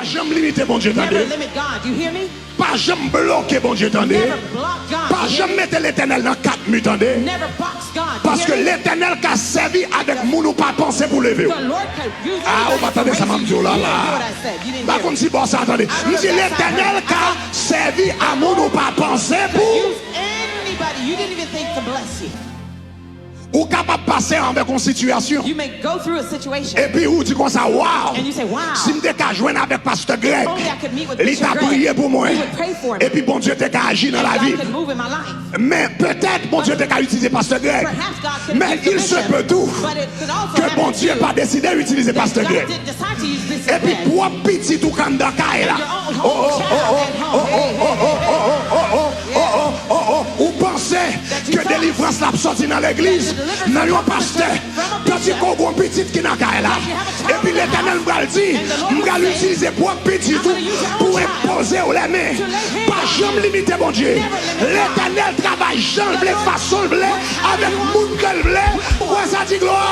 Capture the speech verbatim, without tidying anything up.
Janm limite Bondye, tande. Never limit God. You hear me? Pa janm bloke Bondye, tande. Never block God. Pa You hear janm me? Mete Letènèl nan kat mi, tande. Never box God. You Paske hear me? Letènèl ka sèvi avèk moun ou pa panse pou leve yo. The Lord can use Ah, ou pa tande sa m ap di w la la. You didn't hear what I said. You didn't Pa hear konn me. Si bò sa tande. M di Letènèl ka sèvi a moun ou pa panse pou. Use anybody you didn't even think to bless you. Ou kapab pase avèk yon sitiyasyon. You may go through a situation Epi ou di konsa, waw, and you say, wow. Si m te ka jwenn avèk pastè Greg, Only I could meet with li Bishop ta Greg. Priye pou mwen. He would pray for me. Epi Bondye te ka aji nan And lavi. God could move in my life. Men petèt Bondye te ka itilize pastè Greg. Perhaps God could Men use the il se bishop, peut tout but it could also ke happen Bondye to pa deside itilize pastè God Greg. didn't decide to use this Epi man. Pwòp pitit ou ka anndan kay la. Your own Oh, oh, child at home. oh, oh, oh, oh, oh, oh, oh, oh, oh, oh, oh, oh. Ou panse ke delivrans la ap sòti nan legliz, nan yon pastè. Tandike w gon pitit ki nan kay la. Epi Letènèl m pral di, m pral itilize pwòp pitit ou pou enpoze w lèmen. Pa janm limite Bondye. Letènèl travay jan l vle, fason l vle, avèk moun ke l vle. Ou wè sa, di glwa.